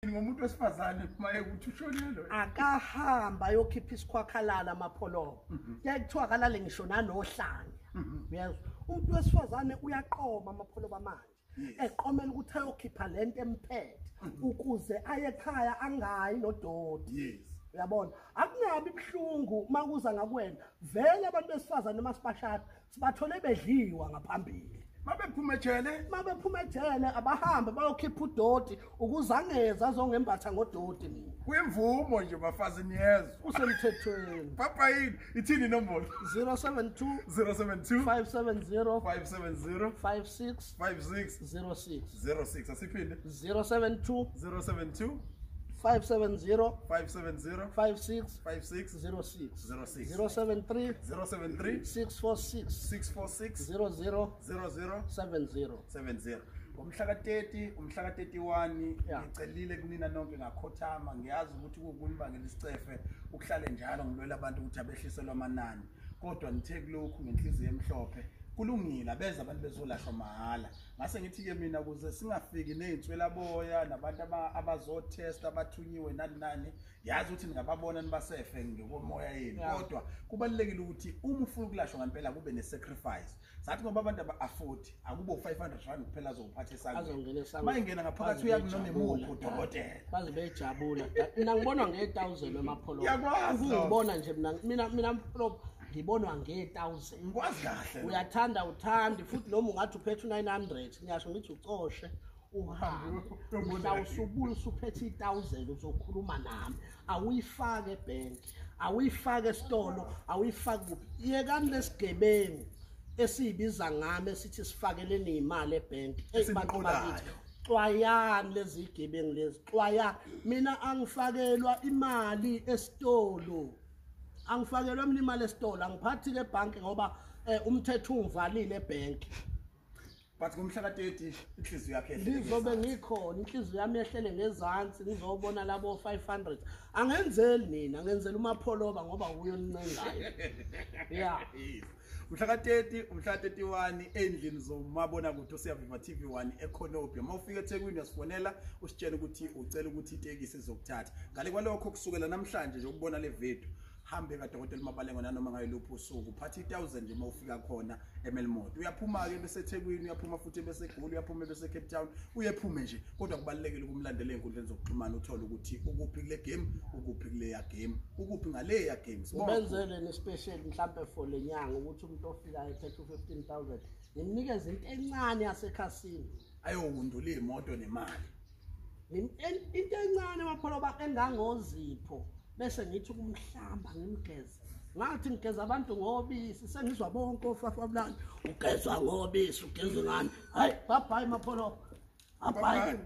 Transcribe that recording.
Ngomuntu wesifazane maye kuthi ushonelwe. Akahamba ayokhipha isikhwakhalala amapholoba. Kuyaye kuthiwa akalale ngisho nanohlanya. Uyezwa? Umuntu wesifazane uyaqoma amapholoba manje. Eqomela ukuthi ayokhipha lento emphethe ukuze aye ekhaya angayi nodoti. Uyabona? Akungabi buhlungu makuza ngakuwena. Vele abantu besifazane masibashada sibathole bedliwa ngaphambili. Mabephuma ejele, mabephuma ejele abahambe bayokhipha udoti ukuze angeze azongembatha ngodoti mina. Kwimvumo nje bafazi niyezwa. Kusemthethweni. Papa yini? Ithini inombolo? 072 072 570 570 56 56 06. 06. Asiphinde. 072 072 570 570 56 56 06. 06. 073 073 646 646 00 00 70. 70. Ngomhla ka-30, umhla ka-31, ngicelile kunina nonke ngakhothama. Ngiyazi ukuthi kukunibangela isicefe ukuhlale njalo ngilwela abantu ukuthi abehliselwe amanani, kodwa nithe kulokhu ngenhliziyo emhlophe kulungile, abeza abantu bezolashwa mahhala. Ngase ngithi-ke mina ukuze singafiki ney'nswelaboya nabantu abazothesta abathunyiwe nani nani, yazi ukuthi ningababona nibasefe ngokomoya yenu. Kodwa kubalulekile ukuthi uma ufuna ukulashwa ngempela kube ne-sacrifice. Sathi ngoba abantu aba-afford akubo 500 rand kuphela azowuphatha esangweni. Azongena esangweni. Uma ingena ngaphakathi Baze uya kunonemuphi bejabula. udokotela. Baze bejabula. Mina ngibonwa nge-1000 emapholoba. Ngiyakwazi lokho. Ukungibona nje mina Mpholoba ngibonwa nge-1000. Ngikwazi kahle lokho. Uyathanda uthandi futhi noma ungathi uphethe u-900 ngiyasho ngithi ucoshe uhambe. Mhla usubuya usuphethe i-1000 uzokhuluma nami. Awuyifake ebhenki, awuyifake esitolo, awuyifake kuphi. Yekani lesigebengu esiyibiza ngami esithi sifakeleni imali ebhenki. Eyi, bantu Esiniqolayo. bakithi, xwayani lezi gebengu lezi, xwaya. Mina angifakelwa imali esitolo. Angifakelwa mina imali esitolo, angiphathi ke ebhanki ngoba umthetho ungivalile ebhenki. But ngomhla ka-30 inhliziyo yakhe yehlele Ngizobe ngezansi. ngikhona, inhliziyo yami yehlele ngezansi, ngizobona labo 500. Angenzeli nina, ngenzela uMapholoba ngoba uye onincengayo. Yes. Umhla ka-30, umhla ka-31 endlini zomabonakude uSiyaviva TV 1 eCornubia. Uma ufika eThekwini uyasifonela usitshele ukuthi ucela ukuthi itekisi izokuthatha. Ngale kwalokho kusukela namhlanje nje ukubona le video, hambe kaDokotela Mabalengwe nanoma ngayiluphi usuku, uphatha i-1000 nje uma ufika khona eMelmoth. Uyaphuma-ke bese eThekwini, uyaphuma futhi bese eGoli, uyaphuma bese Cape Town, uyephume nje. Kodwa kubalulekile ukumlandela ey'nkundleni zokuxhumana uthole ukuthi ukuphi kule game, ukuphi kuleya game, ukuphi ngaleya game. Sibonga kakhulu. Ubenzele ne-special mhlampe for le nyanga ukuthi umuntu ofikayo ethethe u-15,000 ngimnikeze into encane yasekhasini. Ayowundula iy'moto nemali. Into encane Mapholoba engangozipho bese ngithi kumhlamba ngimgeze. Ngathi ngigeza abantu ngobisi sengizwa bonke ofafabulani ugezwa ngobisi ugezwa ngani. Hayi bye bye Mapholoba. Bye bye.